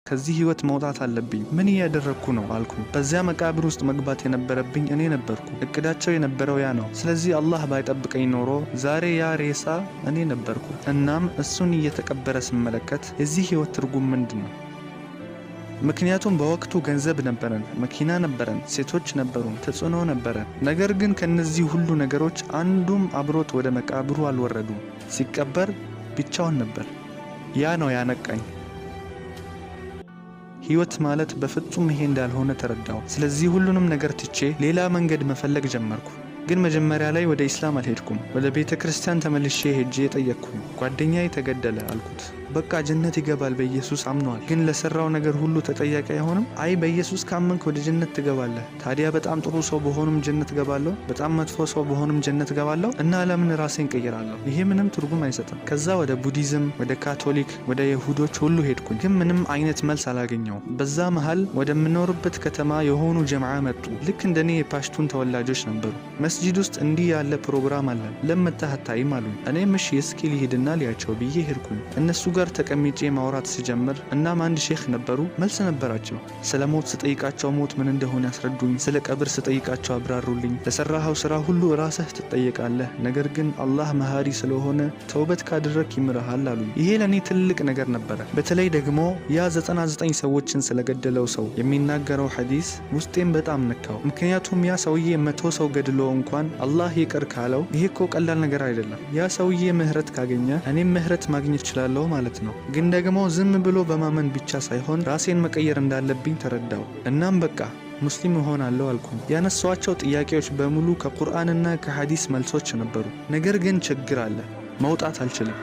ከዚህ ህይወት መውጣት አለብኝ። ምን እያደረግኩ ነው አልኩ። በዚያ መቃብር ውስጥ መግባት የነበረብኝ እኔ ነበርኩ። እቅዳቸው የነበረው ያ ነው። ስለዚህ አላህ ባይጠብቀኝ ኖሮ ዛሬ ያ ሬሳ እኔ ነበርኩ። እናም እሱን እየተቀበረ ስመለከት የዚህ ህይወት ትርጉም ምንድን ነው? ምክንያቱም በወቅቱ ገንዘብ ነበረን፣ መኪና ነበረን፣ ሴቶች ነበሩን፣ ተጽዕኖ ነበረን። ነገር ግን ከነዚህ ሁሉ ነገሮች አንዱም አብሮት ወደ መቃብሩ አልወረዱም። ሲቀበር ብቻውን ነበር። ያ ነው ያነቃኝ። ህይወት ማለት በፍጹም ይሄ እንዳልሆነ ተረዳሁ። ስለዚህ ሁሉንም ነገር ትቼ ሌላ መንገድ መፈለግ ጀመርኩ። ግን መጀመሪያ ላይ ወደ ኢስላም አልሄድኩም። ወደ ቤተ ክርስቲያን ተመልሼ ሄጄ ጠየቅኩኝ። ጓደኛዬ ተገደለ አልኩት። በቃ ጀነት ይገባል በኢየሱስ አምኗል። ግን ለሰራው ነገር ሁሉ ተጠያቂ አይሆንም? አይ፣ በኢየሱስ ካመንክ ወደ ጀነት ትገባለህ። ታዲያ በጣም ጥሩ ሰው ብሆንም ጀነት እገባለሁ፣ በጣም መጥፎ ሰው ብሆንም ጀነት እገባለሁ እና ለምን ራሴን ቀይራለሁ? ይሄ ምንም ትርጉም አይሰጥም። ከዛ ወደ ቡዲዝም፣ ወደ ካቶሊክ፣ ወደ የሁዶች ሁሉ ሄድኩኝ። ግን ምንም አይነት መልስ አላገኘሁም። በዛ መሃል ወደምኖርበት ከተማ የሆኑ ጀምዓ መጡ። ልክ እንደኔ የፓሽቱን ተወላጆች ነበሩ። መስጂድ ውስጥ እንዲህ ያለ ፕሮግራም አለን፣ ለምን መተህ አታይም አሉኝ። እኔም እሺ እስኪ ልሂድና ልያቸው ብዬ ሄድኩኝ። እነሱ ጋር ተቀምጬ ማውራት ስጀምር እናም አንድ ሼክ ነበሩ፣ መልስ ነበራቸው። ስለ ሞት ስጠይቃቸው ሞት ምን እንደሆነ ያስረዱኝ። ስለ ቀብር ስጠይቃቸው አብራሩልኝ። ለሰራኸው ስራ ሁሉ ራስህ ትጠየቃለህ፣ ነገር ግን አላህ መሃሪ ስለሆነ ተውበት ካደረክ ይምርሃል አሉኝ። ይሄ ለእኔ ትልቅ ነገር ነበረ። በተለይ ደግሞ ያ 99 ሰዎችን ስለገደለው ሰው የሚናገረው ሐዲስ ውስጤን በጣም ነካው። ምክንያቱም ያ ሰውዬ 100 ሰው ገድሎ እንኳን አላህ ይቅር ካለው ይሄ እኮ ቀላል ነገር አይደለም። ያ ሰውዬ ምህረት ካገኘ እኔም ምህረት ማግኘት እችላለሁ ማለት ነው። ግን ደግሞ ዝም ብሎ በማመን ብቻ ሳይሆን ራሴን መቀየር እንዳለብኝ ተረዳሁ። እናም በቃ ሙስሊም እሆናለሁ አልኩኝ። ያነሷቸው ጥያቄዎች በሙሉ ከቁርአንና ከሐዲስ መልሶች ነበሩ። ነገር ግን ችግር አለ፣ መውጣት አልችልም።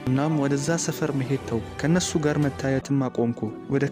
እናም ወደዛ ሰፈር መሄድ ተውኩ። ከነሱ ጋር መታየትም አቆምኩ። ወደ